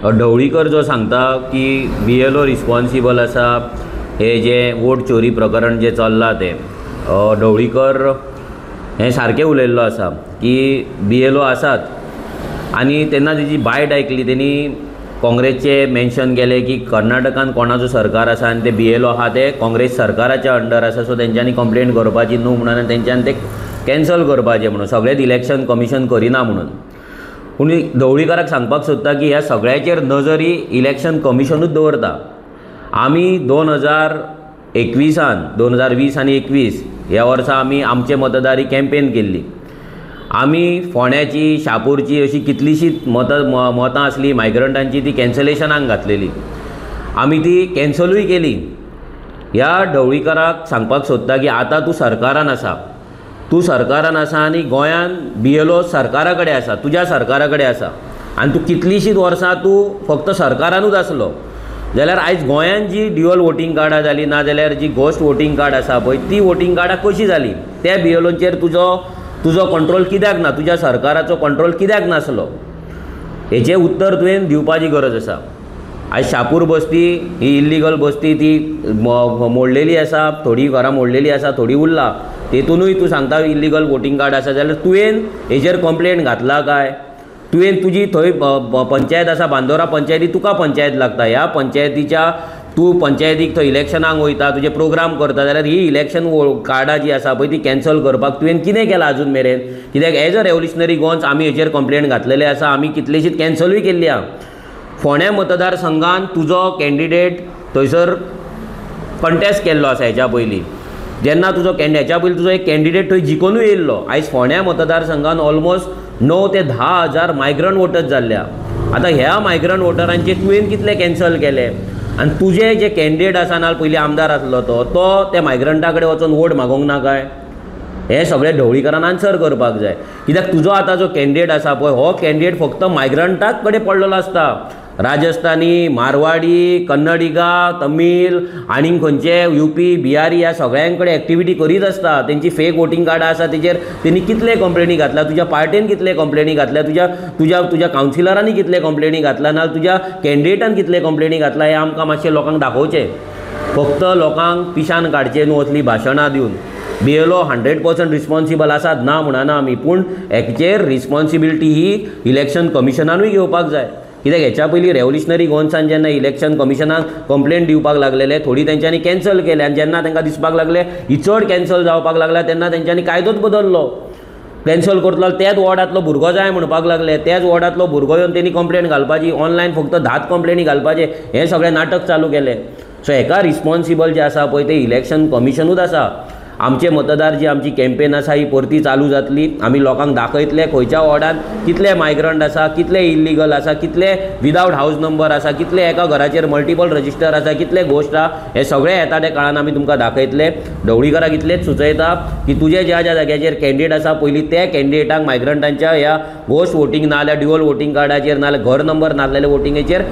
ढवळीकर जो सांगता की बीएलओ रिस्पॉन्सिबल आसा हे जे वोट चोरी प्रकरण जे चल्लां तें, ढवळीकर हें सारकें उलयल्लो आसा की बीएलओ आसात. आनी तेन्ना तेजी बायट आयकली तेणी काँग्रेसचे मेन्शन केलें की कर्नाटकान कोणाचो सरकार आसा आनी ते बीएलओ आहा ते काँग्रेस सरकाराच्या अंडर आसा, सो तेंच्यांनी कंप्लेन करपाची न्हू म्हणून आनी तेंच्यांनी ते कॅन्सल करपाचें म्हणून, सगळेंच इलेक्शन कमिशन करिना म्हणून. पूण ढवळीकराक सांगपाक सोदता की ह्या सगळ्याचेर नजर ही इलेक्शन कमिशनूच दवरता. आमी 2021 2020 आनी 21 ह्या वर्सा आमी आमचे मतदारी कॅम्पेन केल्ली. आमी फोंड्याची, शापूरची अशी कितलीशींच मतां आसली मायग्रंटांची, ती कॅन्सलेशनाक घातलेली, आमी ती कॅन्सलूय केली. ह्या ढवळीकराक सांगपाक सोदता की आतां तूं सरकारान आसा, तूं सरकारान आसा आनी गोंयान बीएलओ सरकारा कडेन आसा, तुज्या सरकारा कडेन आसा आनी तूं कितलींशींच वर्सां तूं फक्त सरकारानूच आसलो जाल्यार आयज गोंयान जी ड्युअल वोटींग कार्डां जालीं ना जाल्यार जी घोस्ट वोटींग कार्ड आसा पळय ती वोटींग कार्डां कशीं जालीं, त्या बीएलओचेर तुजो कंट्रोल कित्याक ना, तुज्या सरकाराचो कंट्रोल कित्याक नासलो, हेचें उत्तर तुवें दिवपाची गरज आसा. आयज शापूर बस्ती ही इल्लिगल बस्ती ती मोडलेली आसा, थोडी घरां मोडलेली आसा, थोडी उरला, तेतूनय तूं सांगता इल्लिगल वोटींग कार्ड आसा जाल्यार तुवें हेजेर कंप्लेन घातला काय? तुवें तुजी थंय पंचायत आसा, बांदोरा पंचायती तुका पंचायत लागता, ह्या पंचायतीच्या तूं पंचायतीक थंय इलेक्शनाक वयता, तुजे प्रोग्राम करता जाल्यार ही इलेक्शन कार्डां जी आसा पळय ती कॅन्सल करपाक तुवें कितें केलां आजून मेरेन? कित्याक एज अ रेवोल्युशनरी गोवन्स आमी हेचेर कंप्लेन घातलेले आसा, आमी कितलेशीच कॅन्सलूय केल्ली आहा. फोंड्या मतदारसंघान तुजो कॅन्डिडेट थंयसर कंटेस्ट केल्लो आसा हेच्या पयलीं, जेन्ना तुजो हेच्या पयलीं तुजो एक कॅन्डिडेट थंय जिखोनूय येयल्लो. आयज फोंड्या मतदारसंघान ऑलमोस्ट 9 ते 10 हजार मायग्रंट वोटर्स जाल्ल्या. आतां ह्या मायग्रंट वोटरांचे तुवें कितले कॅन्सल केले आनी तुजे जे कॅन्डिडेट आसा ना पयलीं आमदार आसलो तो तो त्या मायग्रंटा कडेन वचोन वोट मागोंक ना काय? हें सगळें ढवळीकरान आन्सर करपाक जाय. कित्याक तुजो आतां जो कॅन्डिडेट आसा पळय हो कॅन्डिडेट फक्त मायग्रंटाक कडेन पडलेलो आसता. राजस्थानी, मारवाडी, कन्नडिगा, तमीळ आनी खंयचे युपी, बिहारी ह्या सगळ्यां कडेन एक्टिविटी करीत आसता. तेंची फेक वोटींग कार्डां आसा तेजेर तेणी कितले कंप्लेनी घातल्या, तुज्या पार्टेन कितले कंप्लेनी घातल्या, तुज्या तुज्या तुज्या कावन्सिलरांनी कितले कंप्लेनी घातल्या, ना तुज्या कॅन्डिडेटान कितले कंप्लेनी घातल्या, हें आमकां मातशें लोकांक दाखोवचें. फक्त लोकांक पिशान काडचें न्हू असलीं भाशणां दिवन. बीएलओ 100% रिस्पॉन्सिबल आसात ना म्हणना आमी, पूण हेचेर रिस्पॉन्सिबिलिटी ही इलेक्शन कमिशनानूय घेवपाक जाय. कित्याक हेच्या पयलीं रेवोल्युशनरी गोवन्सान जेन्ना इलेक्शन कमिशनाक कंप्लेन दिवपाक लागलेले थोडी तेंच्यांनी कॅन्सल केले आनी जेन्ना तांकां दिसपाक लागले ही चड कॅन्सल जावपाक लागल्या तेन्ना तेंच्यांनी कायदोच बदल्लो. कॅन्सल करतलो त्याच वॉर्डांतलो भुरगो जाय म्हणपाक लागले, त्याच वॉर्डांतलो भुरगो येवन तेणी कंप्लेन घालपाची, ऑनलायन फक्त 10 कंप्लेनी घालपाचे, हें सगळें नाटक चालू केलें. सो हेका रिस्पॉन्सिबल जें आसा पळय तें इलेक्शन कमिशनूच आसा. आमचे मतदार जी आमची कॅम्पेन आसा ही परती चालू जातली. आमी लोकांक दाखयतले खंयच्या वॉर्डान कितले मायग्रंट आसा, कितले इल्लिगल आसा, कितले विदावट हावज नंबर आसा, कितले एका घराचेर मल्टिपल रजिस्टर आसा, कितले घोस्ट आसा, हे सगळे येता त्या काळान आमी तुमकां दाखयतले. ढवळीकराक इतलेंच सुचयता की तुजे ज्या ज्या जाग्याचेर कॅन्डिडेट आसा पयलीं त्या कॅन्डिडेटांक मायग्रंटांच्या ह्या घोस्ट वोटींग ना जाल्यार ड्युअल वोटींग कार्डाचेर ना जाल्यार घर नंबर नासलेले वोटिंगेचेर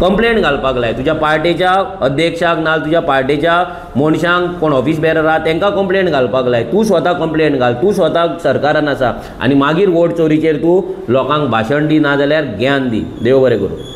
कंप्लेन घालपाक लाय. तुज्या पार्टेच्या अध्यक्षाक ना तुज्या पार्टेच्या मनशांक कोण ऑफिस बेरर आहा तांकां कंप्लेन घालपाक लाय. तूं स्वता कंप्लेन घाल, तूं स्वता सरकारान आसा आनी मागीर वोट चोरीचेर तूं लोकांक भाशण दी ना जाल्यार ज्ञान दी. देव बरें करूं.